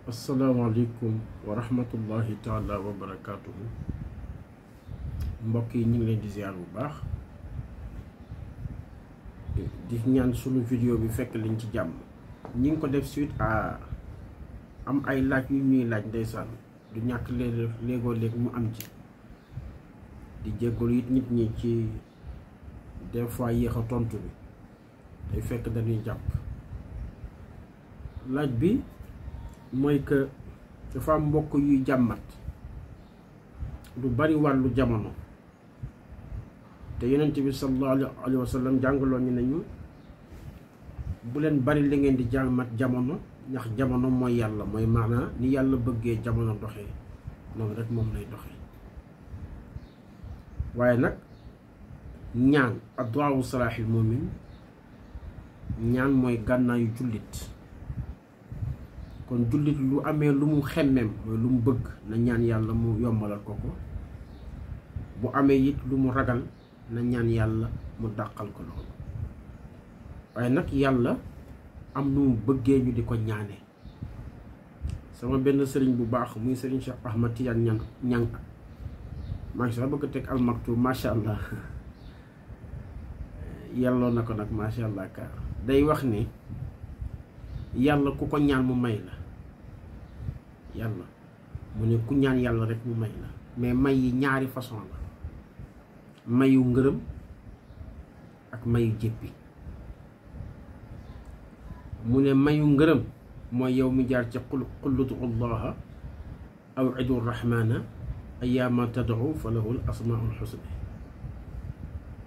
asalaamaaleykum wa rahmatullahi taala wa barakaatuhu. Mbokk yi ñu ngi leen di ziar bu baax di ñaan sunu vidéo bi fekk liñ ci jàmm. ñi ngi ko def suite à am ay laaj yu ñuy laaj ndeysaan du ñàkk léegoo léeg mu am ci di jéggalu it nit ñi ci des fois yéex a tontu bi day fekk dañuy jàpp. laaj bi mooy que dafa am mbokk yuy jàmmat lu bari wàllu jamono te yonent bi sallallahu alayhi wa sallam jàngaloon ñu nañu bu leen bari li ngeen di jàmmat jamono ndax jamono mooy yàlla, mooy maanaa ni yàlla bëggee jamono doxee noonu rek moom lay doxee. waaye nag ñaan adduwaa salaaxil mu'min, ñaan mooy gànnaayu jullit. kon jullit lu amee lu mu xemmeem mooy lu mu bëgg na ñaan yàlla mu yombalal ko ko, bu amee it lu mu ragal na ñaan yàlla mu dàqal ko loolu. waaye nag yàlla am nu mu bëggee ñu di ko ñaane. sama benn sëriñ bu baax muy sëriñ Cheikh Ahmad Tidiane ñang maa ngi sax bëgg a teg almaktu macha allah yàlloo na ko nag macha allah kaar day wax ne yàlla ku ko ñaan mu may la. yàlla mu ne ku ñaan yàlla rek mu may la, mais may yi ñaari façon la, mayu ngërëm ak mayu jéppi. mu ne mayu ngërëm mooy yow mi jaar ca qul udu allaha aw idu rahmana ayama tad'u fa lahu al asmaul husna,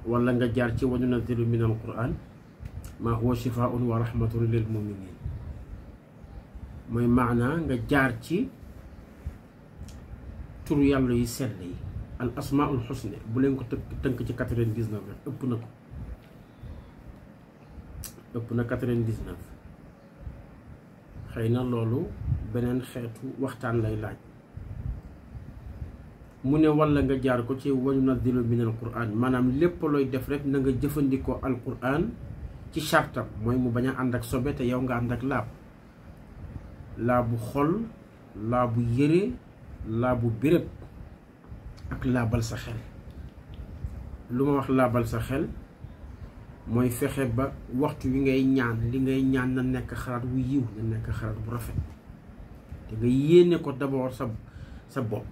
wala nga jaar ci wa nunazzilu min al quran ma huwa shifaun wa rahmatun lil muminin. mooy maanaa nga jaar ci turu yàlla yu sell yi al asmaul husna. bu leen ko tënk ci 99 rek ëpp na 99. xëy na loolu beneen xeetu waxtaan lay laaj. mu ne walla nga jaar ko ci wa nunazzilu min al quran, maanaam lépp looy def rek na nga jëfandikoo al quran ci chartam, mooy mu bañ a ànd ak sobe te yow nga ànd ak laab. laabu xol, laabu yëre, laabu béréb ak laabal sa xel. lu ma wax laabal sa xel mooy fexe ba waxtu wi ngay ñaan li ngay ñaan na nekk xalaat wu yiw, na nekk xalaat bu rafet, te nga yéene ko d'abord sa bopp,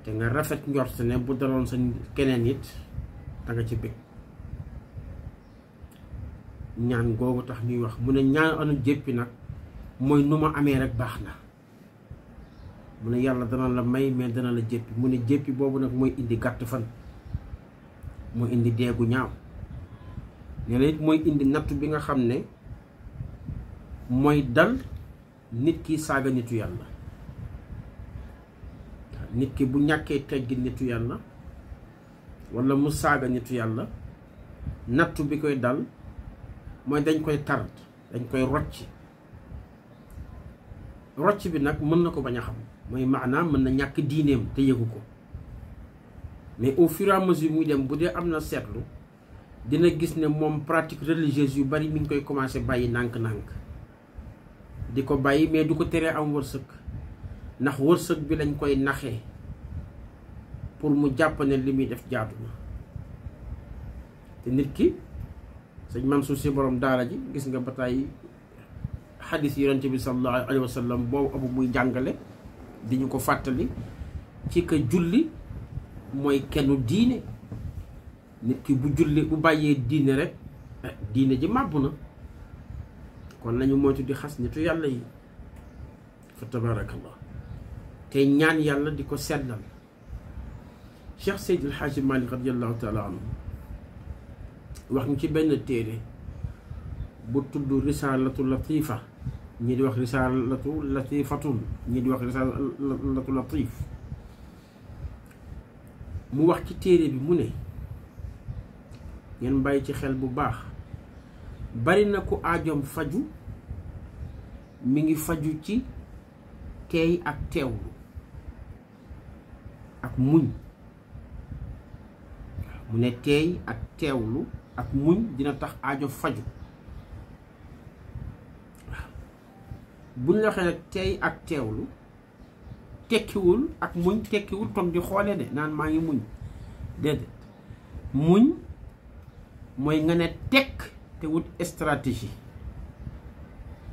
te nga rafet njort ne bu daloon sa keneen it da nga ci bëgg. ñaan googu tax ñuy wax. mu ne ñaan anu jéppi nag mooy nu ma amee rek baax na. mu ne yàlla dana la may mais dana la jéppi. mu ne jéppi boobu nag mooy indi gàtt fan, mooy indi deegu ñaaw. nee na it mooy indi nattu bi nga xam ne mooy dal nit ki saaga nitu yàlla. nit ki bu ñàkkee teggi nitu yàlla walla mu saaga nitu yàlla, nattu bi koy dal mooy dañ koy tard, dañ koy rocc bi nag mën na ko bañ a xam, mooy maanaam mën na ñàkk diineem te yëgu ko, mais au fur et à mesure muy dem bu dee am na seetlu dina gis ne moom pratique religieuse yu bari mi ngi koy commencé bàyyi nànk-nànk, di ko bàyyi mais du ko teree am wërsëg, ndax wërsëg bi lañ koy naxee pour mu jàpp ne li muy def jaadu na. te nit ki sëñ Mansour si borom daara ji gis nga ba tey xadis yonent bi sallallahu alayhi wa sallam boobu abu muy jàngale di ñu ko fàttali ci que julli mooy kennu diine. nit ki bu julli bu bàyyee diine rek diine ji màbb na. kon nañu moytu di xas nitu yàlla yi fa tabarakallah, te ñaan yàlla di ko sellal. Cheikh Seydi El Hadji Malick radiyallahu taala anhu wax ñu ci benn téere bu tudd risalatu latifa, ñii di wax risalatu latifatun, ñii di wax risalatu latif. mu wax ci téere bi mu ne ngeen bàyyi ci xel bu baax, bari na ku aajoom faju mi ngi faju ci teey ak teewlu ak muñ. mu ne teey ak teewlu ak muñ dina tax aajo faju. buñ la waxee nag tey ak teewlu tekkiwul ak muñ tekkiwul toog di xoolee de naan maa ngi muñ déedéet muñ mooy nga ne tekk te wut stratégie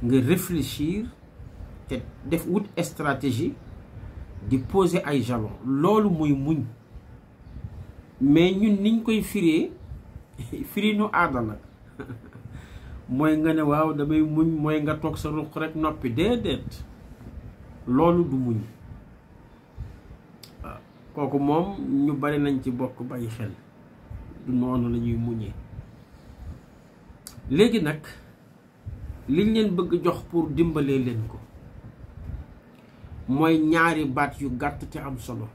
nga réfléchir te def wut stratégie di poser ay jalons loolu mooy muñ mais ñun niñ koy firee firi nu aada la mooy nga ne waaw damay muñ mooy nga toog sa ruq rek noppi déedéet loolu du muñ waaw kooku moom ñu bari nañ ci bokk bàyyi xel du noonu la ñuy muñee léegi nag liñ leen bëgg jox pour dimbalee leen ko mooy ñaari baat yu gàtt te am solo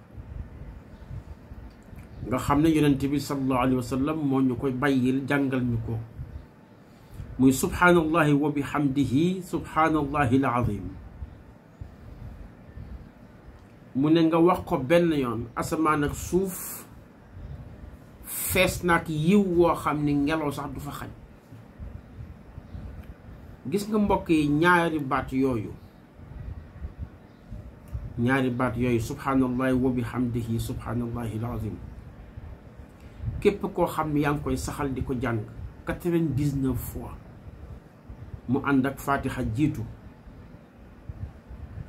nga xam ne yonent bi sallallahu alayhi wa sallam moo ñu koy bàyyil jàngal ñu ko muy subhaanallahi wa bihamdihi subhaanallahi al-azim mu ne nga wax ko benn yoon asamaan ak suuf fees nag yiw woo xam ne ngelaw sax du fa xaj gis nga mbokk yi ñaari baat yooyu subhaanallahi wa bihamdihi subhaanallahi al-azim képp koo xam ne yaa ngi koy saxal di ko jàng 99 fois mu ànd ak fatiha jiitu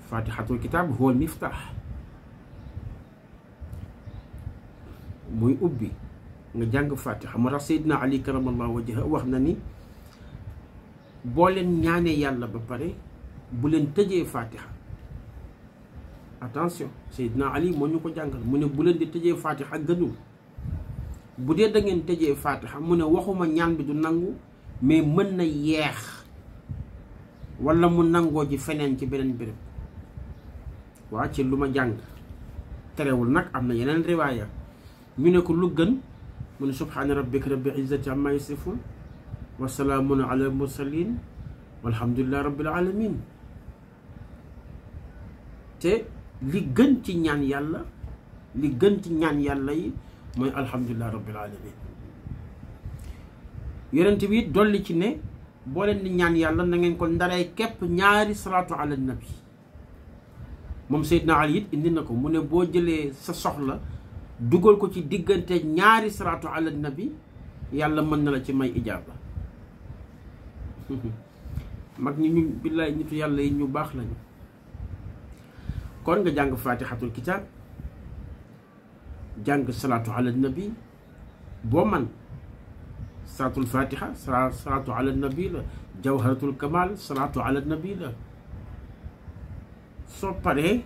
fatihatul kitab huwa miftah muy ubbi nga jàng fatiha moo tax Seydina Ali karamallahu wajhahu wax na ni boo leen ñaanee yàlla ba pare bu leen tëjee fatiha attention Seydina Ali moo ñu ko jàngal mu ne bu leen di tëjee fatiha gënul bu dee da ngeen tëjee fatiha mu ne waxuma ñaan bi du nangu mais mën na yeex wala mu nangoo ji feneen ci beneen béréb waa ci lu ma jàng terewul nag am na yeneen riwaaya ñu ne ko lu gën mu ne subhaana rabbika rabbil izzati amma yasifun wa salaamun ala mursalin walhamdulillahi rabbil alamin te li gën ci ñaan yàlla yi mooy alhamdulillahi rabbil alamin yonent bi dolli ci ne boo leen di ñaan yàlla na ngeen ko ndaree képp ñaari salaatu ala nabi moom Seydina Ali it indi na ko mu ne boo jëlee sa soxla dugal ko ci diggante ñaari salaatu ala nabi yàlla mën na la ci may ijaaba mag ñi ñu billaay nitu yàlla yi ñu baax lañu kon nga jàng fatihatul kitab jàng salaatu ala nabi boo man salaatul fatiha salaatu ala nabi la jawharatul kamal salaatu ala nabi la soo paree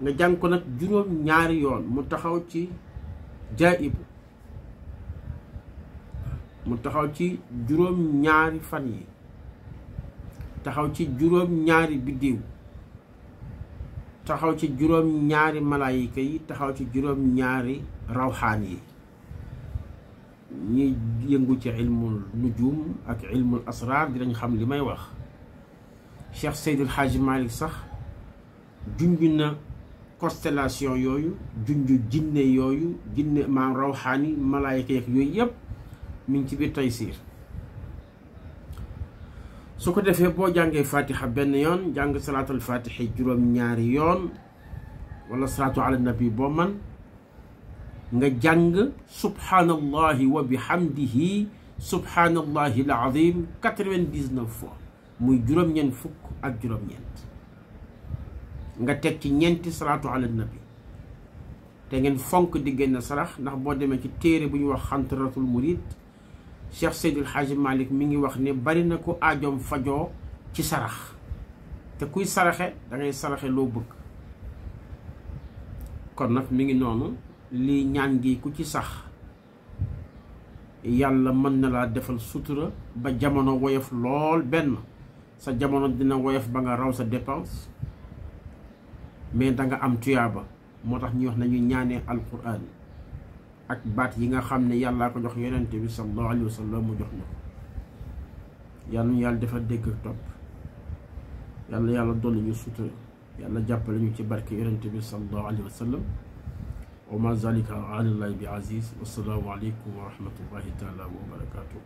nga jàng ko nag juróom ñaari yoon mu taxaw ci jaibu mu taxaw ci juróom ñaari fan yi taxaw ci juróom ñaari biddiw taxaw ci juróom ñaari malaayika yi taxaw ci juróom ñaari rawxaan yi ñi yëngu ci ilmul nujum ak ilmul asrar dinañ xam li may wax Cheikh Seydil Hadji Malick sax junj na constellation yooyu junj jinne yooyu jinne maam rawxaan yi malaayika yeeg yooyu yëpp mi ngi ci biir Taysiir su ko defee boo jàngee fatiha benn yoon jàng salaatul fatiha juróom ñaari yoon wala salaatu ala nabi boo man nga jàng subhaanallahi wa bihamdihi subhaanallahi al-azim 99 fois muy juróom-ñeent fukk ak juróom-ñeent nga teg ci ñeenti salaatu ala nabi te ngeen fonk di génn sarax ndax boo demee ci téere bu ñu wax xantaratul murid Cheikh Seydil Hadji Malick mi ngi wax ne bari na ko aajoom fajoo ci sarax te kuy saraxe da ngay saraxe loo bëgg kon nag mi ngi noonu lii ñaan gi ku ci sax yàlla mën na laa defal sutura ba jamono woyof lool benn sa jamono dina woyof ba nga raw sa dépense mais da nga am tuyaaba moo tax ñuy wax nañu ñaanee alquran ak baat yi nga xam ne yàllaa ko jox yonent bi sallallahu alayhi wa sallam mu jox na ko yàlla ñu yàlla defal dégg ak topp yàlla dolli ñu sutura yàlla jàppale ñu ci barke yonent bi sallallahu alayhi wa sallam wa ma zalika ala llahi bi aziz wassalaamu aleykum wa rahmatullahi taala wa barakatuh